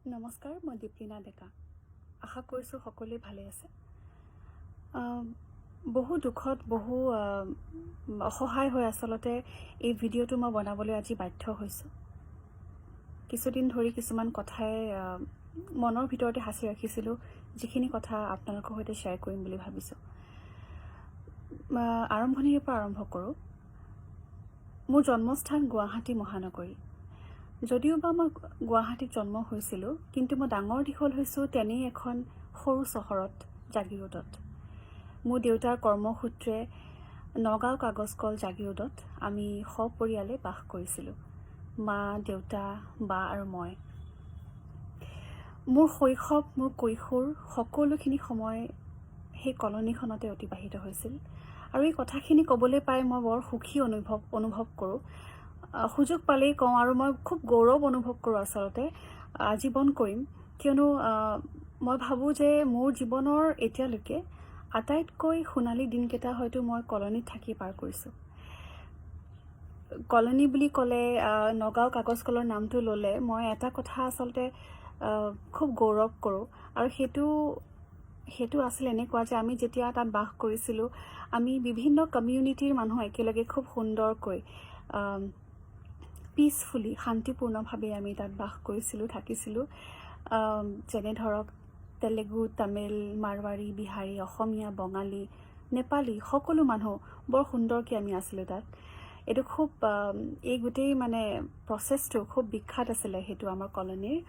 নমস্কাৰ, মই দীপলিনা ডেকা। আশা কৰিছোঁ সকলোৱে ভালে আছে। বহু দুখত, বহু অসহায় হৈ আচলতে এই ভিডিঅ'টো মই বনাবলৈ আজি বাধ্য হৈছোঁ। কিছুদিন ধৰি কিছুমান কথাই মনৰ ভিতৰতে সাঁচি ৰাখিছিলোঁ, যিখিনি কথা আপোনালোকৰ সৈতে শ্বেয়াৰ কৰিম বুলি ভাবিছোঁ। আৰম্ভণিৰে পৰা আৰম্ভ কৰোঁ। মোৰ জন্মস্থান গুৱাহাটী মহানগৰী। যদিওবা মই গুৱাহাটীত জন্ম হৈছিলোঁ, কিন্তু মই ডাঙৰ দীঘল হৈছোঁ তেনেই এখন সৰু চহৰত, জাগিৰোডত। মোৰ দেউতাৰ কৰ্মসূত্ৰে নগাঁও কাগজ কল জাগিৰোডত আমি সপৰিয়ালে বাস কৰিছিলোঁ, মা, দেউতা, বা আৰু মই। মোৰ শৈশৱ, মোৰ কৈশোৰ সকলোখিনি সময় সেই কলনীখনতে অতিবাহিত হৈছিল আৰু এই কথাখিনি ক'বলৈ পাই মই বৰ সুখী অনুভৱ কৰোঁ। সুযোগ পালেই কওঁ আৰু মই খুব গৌৰৱ অনুভৱ কৰোঁ আচলতে, আজীৱন কৰিম। কিয়নো মই ভাবোঁ যে মোৰ জীৱনৰ এতিয়ালৈকে আটাইতকৈ সোণালী দিনকেইটা হয়তো মই কলনীত থাকি পাৰ কৰিছোঁ। কলনী বুলি ক'লে, নগাঁও কাগজ কলৰ নামটো ল'লে মই এটা কথা আচলতে খুব গৌৰৱ কৰোঁ আৰু সেইটো আছিল এনেকুৱা যে আমি যেতিয়া তাত বাস কৰিছিলোঁ, আমি বিভিন্ন কমিউনিটিৰ মানুহ একেলগে খুব সুন্দৰকৈ, পিচফুলি, শান্তিপূৰ্ণভাৱে আমি তাত বাস কৰিছিলোঁ, থাকিছিলোঁ। যেনে ধৰক তেলেগু, তামিল, মাৰৱাৰী, বিহাৰী, অসমীয়া, বঙালী, নেপালী সকলো মানুহ বৰ সুন্দৰকৈ আমি আছিলোঁ তাত। এইটো খুব এই গোটেই মানে প্ৰচেছটো খুব বিখ্যাত আছিলে সেইটো আমাৰ কলনীৰ।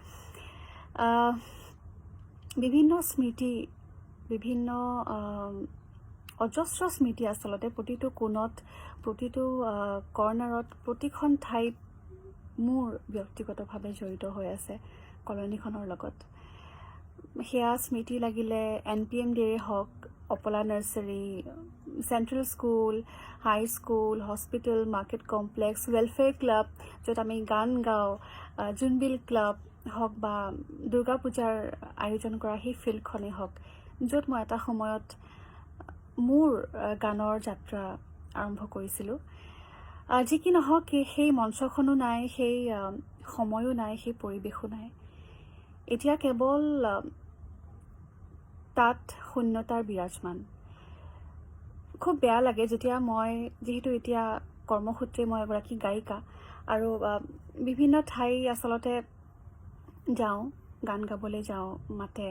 বিভিন্ন স্মৃতি, বিভিন্ন অজস্ৰ স্মৃতি আচলতে প্ৰতিটো কোণত, প্ৰতিটো কৰ্ণাৰত, প্ৰতিখন ঠাইত মোৰ ব্যক্তিগতভাৱে জড়িত হৈ আছে কলনীখনৰ লগত। সেয়া স্মৃতি লাগিলে এন পি এম ডিৰে হওক, অপলা nursery, central school, high school, hospital, market complex, welfare club য'ত আমি গান গাওঁ, জোনবিল ক্লাব হওক বা দুৰ্গা পূজাৰ আয়োজন কৰা সেই ফিল্ডখনেই হওক, য'ত মই এটা সময়ত মোৰ গানৰ যাত্ৰা আৰম্ভ কৰিছিলোঁ। যি কি নহওক, সেই মঞ্চখনো নাই, সেই সময়ো নাই, সেই পৰিৱেশো নাই। এতিয়া কেৱল তাত শূন্যতাৰ বিৰাজমান। খুব বেয়া লাগে যেতিয়া মই, যিহেতু এতিয়া কৰ্মসূত্ৰে মই এগৰাকী গায়িকা আৰু বিভিন্ন ঠাই আচলতে যাওঁ, গান গাবলৈ যাওঁ, মাতে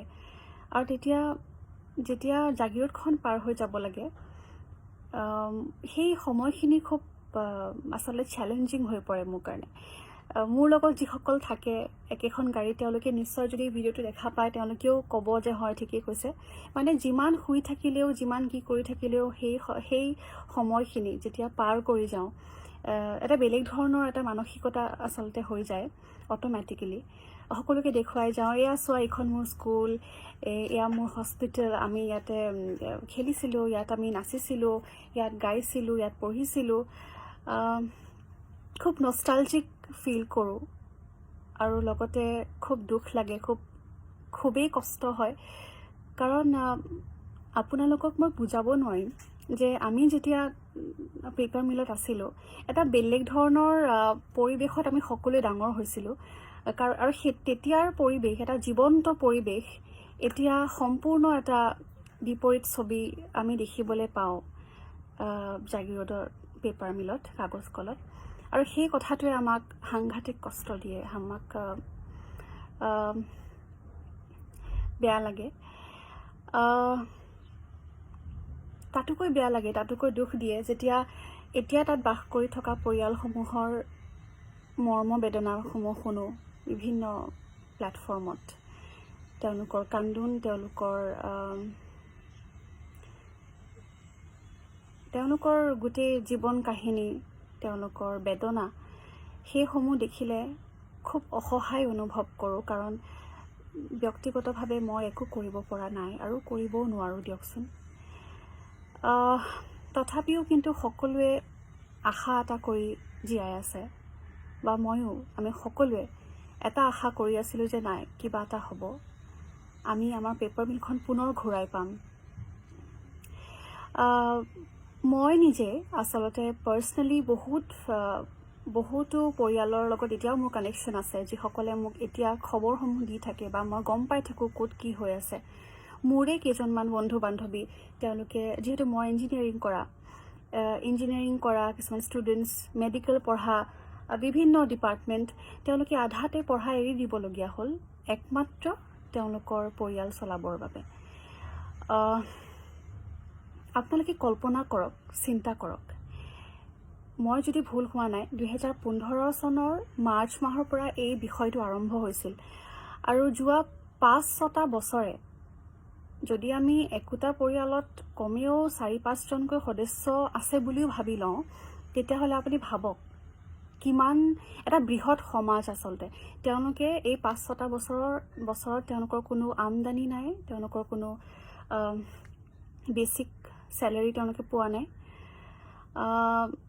আৰু তেতিয়া যেতিয়া জাগিৰোডখন পাৰ হৈ যাব লাগে, সেই সময়খিনি খুব আচলতে চেলেঞ্জিং হৈ পৰে মোৰ কাৰণে। মোৰ লগত যিসকল থাকে একেখন গাড়ীত, তেওঁলোকে নিশ্চয় যদি ভিডিঅ'টো দেখা পায়, তেওঁলোকেও ক'ব যে হয়, ঠিকেই কৈছে। মানে যিমান শুই থাকিলেও, যিমান কি কৰি থাকিলেও, সেই সময়খিনি যেতিয়া পাৰ কৰি যাওঁ, এটা বেলেগ ধৰণৰ এটা মানসিকতা আচলতে হৈ যায় অট'মেটিকেলি। সকলোকে দেখুৱাই যাওঁ, এয়া চোৱা, এইখন মোৰ স্কুল, এয়া মোৰ হস্পিটেল, আমি ইয়াতে খেলিছিলোঁ, ইয়াত আমি নাচিছিলোঁ, ইয়াত গাইছিলোঁ, ইয়াত পঢ়িছিলোঁ। খুব নষ্টালজিক ফিল কৰোঁ আৰু লগতে খুব দুখ লাগে, খুবেই কষ্ট হয়। কাৰণ আপোনালোকক মই বুজাব নোৱাৰিম যে আমি যেতিয়া পেপাৰ মিলত আছিলোঁ, এটা বেলেগ ধৰণৰ পৰিৱেশত আমি সকলোৱে ডাঙৰ হৈছিলোঁ। কাৰণ আৰু সেই তেতিয়াৰ পৰিৱেশ, এটা জীৱন্ত পৰিৱেশ, এতিয়া সম্পূৰ্ণ এটা বিপৰীত ছবি আমি দেখিবলৈ পাওঁ জাগিৰোডৰ পেপাৰ মিলত, কাগজ কলত। আৰু সেই কথাটোৱে আমাক সাংঘাতিক কষ্ট দিয়ে, আমাক বেয়া লাগে। তাতোকৈ বেয়া লাগে, তাতোকৈ দুখ দিয়ে যেতিয়া এতিয়া তাত বাস কৰি থকা পৰিয়ালসমূহৰ মৰ্ম বেদনাসমূহ শুনো বিভিন্ন প্লেটফৰ্মত। তেওঁলোকৰ কান্দোন, তেওঁলোকৰ গোটেই জীৱন কাহিনী, তেওঁলোকৰ বেদনা, সেইসমূহ দেখিলে খুব অসহায় অনুভৱ কৰোঁ। কাৰণ ব্যক্তিগতভাৱে মই একো কৰিব পৰা নাই আৰু কৰিবও নোৱাৰোঁ দিয়কচোন। তথাপিও কিন্তু সকলোৱে আশা এটা কৰি জীয়াই আছে বা ময়ো, আমি সকলোৱে এটা আশা কৰি আছিলোঁ যে নাই, কিবা এটা হ'ব, আমি আমাৰ পেপাৰ মিলখন পুনৰ ঘূৰাই পাম। মই নিজে আচলতে পাৰ্চনেলি বহুত বহুতো পৰিয়ালৰ লগত এতিয়াও মোৰ কানেকশ্যন আছে, যিসকলে মোক এতিয়া খবৰসমূহ দি থাকে বা মই গম পাই থাকোঁ ক'ত কি হৈ আছে। মোৰে কেইজনমান বন্ধু বান্ধৱী, তেওঁলোকে যিহেতু মই ইঞ্জিনিয়াৰিং কৰা কিছুমান ষ্টুডেণ্টছ, মেডিকেল পঢ়া, বিভিন্ন ডিপাৰ্টমেণ্ট, তেওঁলোকে আধাতে পঢ়া এৰি দিবলগীয়া হ'ল একমাত্ৰ তেওঁলোকৰ পৰিয়াল চলাবৰ বাবে। আপোনালোকে কল্পনা কৰক, চিন্তা কৰক, মই যদি ভুল হোৱা নাই, 2015 চনৰ মাৰ্চ মাহৰ পৰা এই বিষয়টো আৰম্ভ হৈছিল আৰু যোৱা 5-6টা বছৰে যদি আমি একোটা পৰিয়ালত কমেও চাৰি পাঁচজনকৈ সদস্য আছে বুলিও ভাবি লওঁ, তেতিয়াহ'লে আপুনি ভাবক কিমান এটা বৃহৎ সমাজ। আচলতে তেওঁলোকে এই 5-6টা বছৰত তেওঁলোকৰ কোনো আমদানি নাই, তেওঁলোকৰ কোনো বেচিক চেলাৰী তেওঁলোকে পোৱা নাই।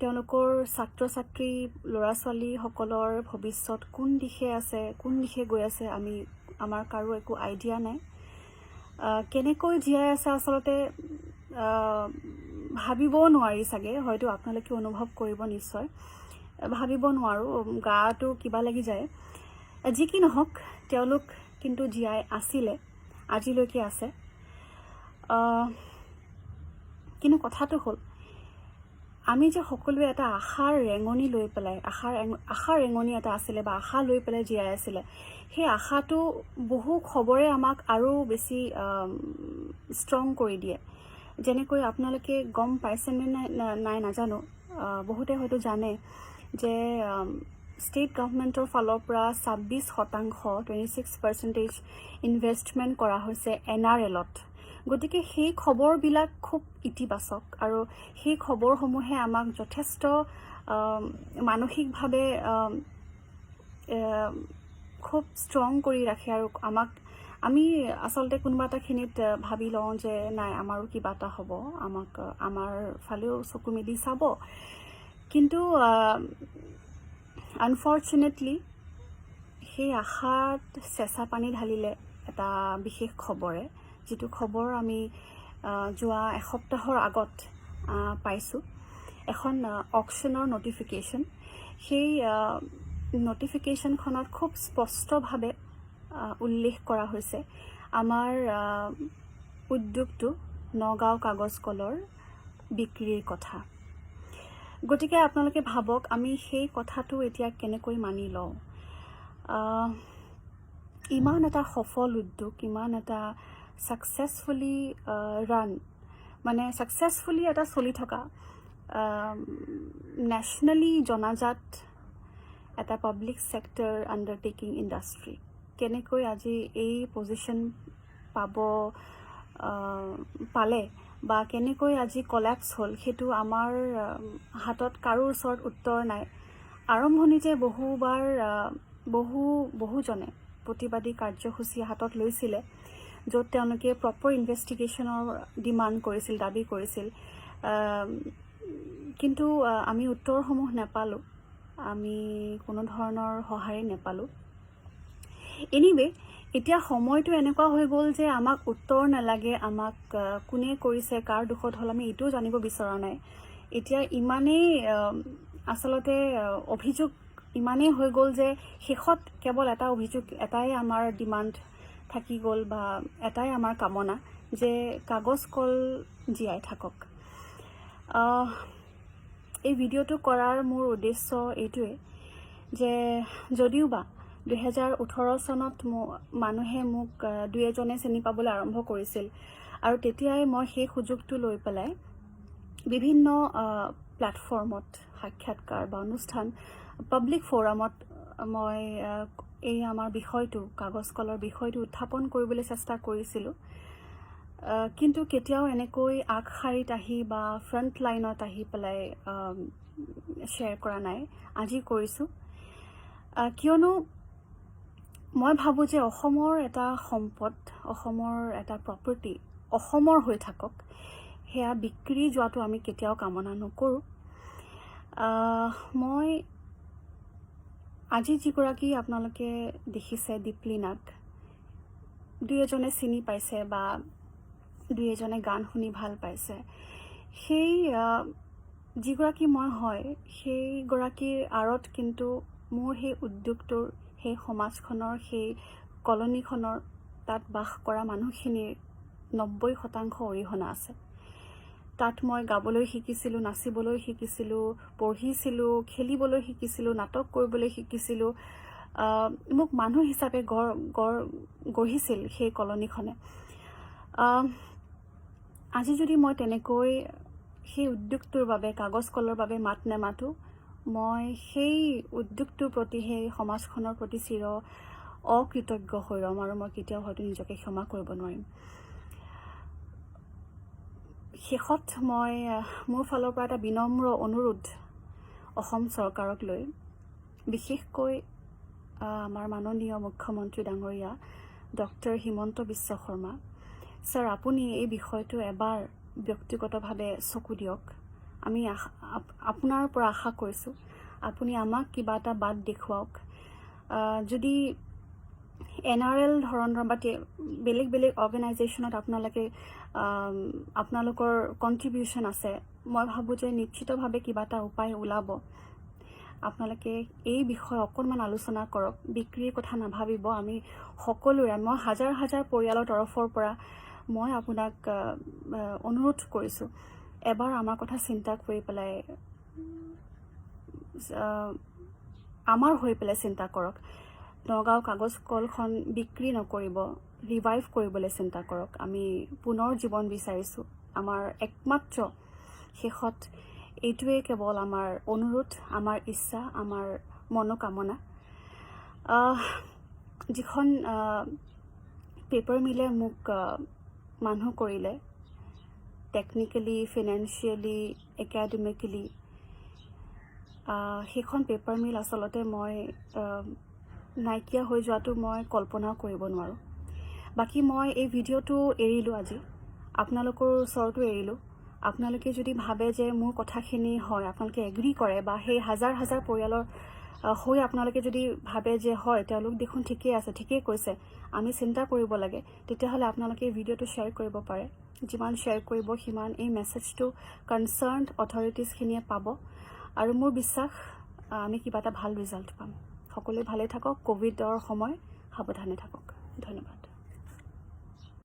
তেওঁলোকৰ ছাত্ৰ ছাত্ৰী, ল'ৰা ছোৱালীসকলৰ ভৱিষ্যত কোন দিশে আছে, কোন দিশে গৈ আছে, আমাৰ কাৰো একো আইডিয়া নাই। কেনেকৈ জীয়াই আছে আচলতে ভাবিবও নোৱাৰি চাগে, হয়তো আপোনালোকে অনুভৱ কৰিব নিশ্চয়। ভাবিব নোৱাৰোঁ, গাটো কিবা লাগি যায়। যি কি নহওক, তেওঁলোক কিন্তু জীয়াই আছিলে, আজিলৈকে আছে। কিন্তু কথাটো হ'ল, আমি যে সকলোৱে এটা আশাৰ ৰেঙনি লৈ পেলাই, আশাৰ ৰেঙনি এটা আছিলে বা আশা লৈ পেলাই জীয়াই আছিলে, সেই আশাটো বহু খবৰে আমাক আৰু বেছি ষ্ট্ৰং কৰি দিয়ে। যেনেকৈ আপোনালোকে গম পাইছেনে নাই নাই নাজানো, বহুতে হয়তো জানে যে ষ্টেট গভমেণ্টৰ ফালৰ পৰা 26%, 26% ইনভেষ্টমেণ্ট কৰা হৈছে এনআৰএলত। গতিকে সেই খবৰবিলাক খুব ইতিবাচক আৰু সেই খবৰসমূহে আমাক যথেষ্ট মানসিকভাৱে খুব ষ্ট্ৰং কৰি ৰাখে আৰু আমি আচলতে কোনোবা এটাখিনিত ভাবি লওঁ যে নাই, আমাৰো কিবা এটা হ'ব, আমাৰ ফালেও চকু মেলি চাব। কিন্তু আনফৰ্চুনেটলি সেই আশাত চেঁচা পানী ঢালিলে এটা বিশেষ খবৰে, যিটো খবৰ আমি যোৱা এসপ্তাহৰ আগত পাইছোঁ, এখন অকশ্যনৰ নটিফিকেশ্যন। সেই নটিফিকেশ্যনখনত খুব স্পষ্টভাৱে উল্লেখ কৰা হৈছে আমাৰ উদ্যোগটো নগাঁও কাগজ কলৰ বিক্ৰীৰ কথা। গতিকে আপোনালোকে ভাবক, আমি সেই কথাটো এতিয়া কেনেকৈ মানি লওঁ? ইমান এটা সফল উদ্যোগ, ইমান এটা ছাকচেছফুলি ৰান, মানে ছাকচেছফুলি এটা চলি থকা, নেশ্যনেলি জনাজাত এটা পাব্লিক ছেক্টৰ আণ্ডাৰটেকিং ইণ্ডাষ্ট্ৰী কেনেকৈ আজি এই পজিশ্যন পালে বা কেনেকৈ আজি কলেপছ হ'ল, সেইটো আমাৰ হাতত কাৰো ওচৰত উত্তৰ নাই। আৰম্ভণিতে বহুবাৰ বহু বহুজনে প্ৰতিবাদী কাৰ্যসূচী হাতত লৈছিলে, য'ত তেওঁলোকে প্ৰপাৰ ইনভেষ্টিগেশ্যনৰ ডিমাণ্ড কৰিছিল, দাবী কৰিছিল। কিন্তু আমি উত্তৰসমূহ নাপালোঁ, আমি কোনো ধৰণৰ সঁহাৰি নাপালোঁ। এনিৱে, এতিয়া সময়টো এনেকুৱা হৈ গ'ল যে আমাক উত্তৰ নালাগে, আমাক কোনে কৰিছে, কাৰ দোষত হ'ল, আমি এইটোও জানিব বিচৰা নাই। এতিয়া ইমানেই আচলতে অভিযোগ ইমানেই হৈ গ'ল যে শেষত কেৱল এটা অভিযোগ, এটাই আমাৰ ডিমাণ্ড থাকি গ'ল বা এটাই আমাৰ কামনা যে কাগজ কল জীয়াই থাকক। এই ভিডিঅ'টো কৰাৰ মোৰ উদ্দেশ্য এইটোৱে যে যদিওবা 2018 চনত মানুহে মোক দুই এজনে চিনি পাবলৈ আৰম্ভ কৰিছিল আৰু তেতিয়াই মই সেই সুযোগটো লৈ পেলাই বিভিন্ন প্লেটফৰ্মত সাক্ষাৎকাৰ বা অনুষ্ঠান, পাব্লিক ফ'ৰামত মই এই আমাৰ বিষয়টো, কাগজ কলৰ বিষয়টো উত্থাপন কৰিবলৈ চেষ্টা কৰিছিলোঁ। কিন্তু কেতিয়াও এনেকৈ আগশাৰীত আহি বা ফ্ৰণ্ট লাইনত আহি পেলাই শ্বেয়াৰ কৰা নাই। আজি কৰিছোঁ, কিয়নো মই ভাবোঁ যে অসমৰ এটা সম্পদ, অসমৰ এটা প্ৰপাৰ্টি অসমৰ হৈ থাকক, সেয়া বিক্ৰী যোৱাটো আমি কেতিয়াও কামনা নকৰোঁ। মই আজি যিগৰাকী আপোনালোকে দেখিছে দীপলিনাক, দুই এজনে চিনি পাইছে বা দুই এজনে গান শুনি ভাল পাইছে, সেই যিগৰাকী মই হয়, সেইগৰাকীৰ আঁৰত কিন্তু মোৰ সেই উদ্যোগটোৰ, সেই সমাজখনৰ, সেই কলনীখনৰ, তাত বাস কৰা মানুহখিনিৰ 90% অৰিহণা আছে। তাত মই গাবলৈ শিকিছিলোঁ, নাচিবলৈ শিকিছিলোঁ, পঢ়িছিলোঁ, খেলিবলৈ শিকিছিলোঁ, নাটক কৰিবলৈ শিকিছিলোঁ। মোক মানুহ হিচাপে গঢ় গঢ় গঢ়িছিল সেই কলনীখনে। আজি যদি মই তেনেকৈ সেই উদ্যোগটোৰ বাবে, কাগজ কলৰ বাবে মাত নেমাতো, মই সেই উদ্যোগটোৰ প্ৰতি, সেই সমাজখনৰ প্ৰতি চিৰ অকৃতজ্ঞ হৈ ৰ'ম আৰু মই কেতিয়াও হয়তো নিজকে ক্ষমা কৰিব নোৱাৰিম। শেষত মই মোৰ ফালৰ পৰা এটা বিনম্ৰ অনুৰোধ অসম চৰকাৰক লৈ, বিশেষকৈ আমাৰ মাননীয় মুখ্যমন্ত্ৰী ডাঙৰীয়া ডক্টৰ হিমন্ত বিশ্ব শৰ্মা ছাৰ, আপুনি এই বিষয়টো এবাৰ ব্যক্তিগতভাৱে চকু দিয়ক। আমি আপোনাৰ পৰা আশা কৰিছোঁ, আপুনি আমাক কিবা এটা বাট দেখুৱাওক। যদি এনআৰএল ধৰণৰ বা বেলেগ বেলেগ অৰ্গেনাইজেশ্যনত আপোনালোকে আপোনালোকৰ কণ্ট্ৰিবিউশ্যন আছে, মই ভাবোঁ যে নিশ্চিতভাৱে কিবা এটা উপায় ওলাব। আপোনালোকে এই বিষয়ে অকণমান আলোচনা কৰক, বিক্ৰীৰ কথা নাভাবিব। আমি সকলোৰে, মই হাজাৰ হাজাৰ পৰিয়ালৰ তৰফৰ পৰা মই আপোনাক অনুৰোধ কৰিছোঁ, এবাৰ আমাৰ কথা চিন্তা কৰি পেলাই, আমাৰ হৈ পেলাই চিন্তা কৰক। নগাঁও কাগজ কলখন বিক্ৰী নকৰিব, ৰিভাইভ কৰিবলৈ চিন্তা কৰক। আমি পুনৰ জীৱন বিচাৰিছোঁ। আমাৰ একমাত্ৰ শেষত এইটোৱে কেৱল আমাৰ অনুৰোধ, আমাৰ ইচ্ছা, আমাৰ মনোকামনা। যিখন পেপাৰ মিলে মোক মানুহ কৰিলে, টেকনিকেলি, ফিনেন্সিয়েলি, একাডেমিকেলি, সেইখন পেপাৰ মিল আচলতে মই নাইকিয়া হৈ যোৱাটো মই কল্পনাও কৰিব নোৱাৰোঁ। বাকী মই এই ভিডিঅ'টো এৰিলোঁ আজি, আপোনালোকৰ ওচৰতো এৰিলোঁ। আপোনালোকে যদি ভাবে যে মোৰ কথাখিনি হয়, আপোনালোকে এগ্ৰি কৰে বা সেই হাজাৰ হাজাৰ পৰিয়ালৰ হৈ আপোনালোকে যদি ভাবে যে হয়, তেওঁলোক দেখোন ঠিকেই আছে, ঠিকেই কৈছে, আমি চিন্তা কৰিব লাগে, তেতিয়াহ'লে আপোনালোকে এই ভিডিঅ'টো শ্বেয়াৰ কৰিব পাৰে। যিমান শ্বেয়াৰ কৰিব, সিমান এই মেছেজটো কনচাৰ্ণ অথৰিটিজখিনিয়ে পাব আৰু মোৰ বিশ্বাস আমি কিবা এটা ভাল ৰিজাল্ট পাম। সকলোৱে ভালে থাকক। ক'ভিডৰ সময়, সাৱধানে থাকক। ধন্যবাদ।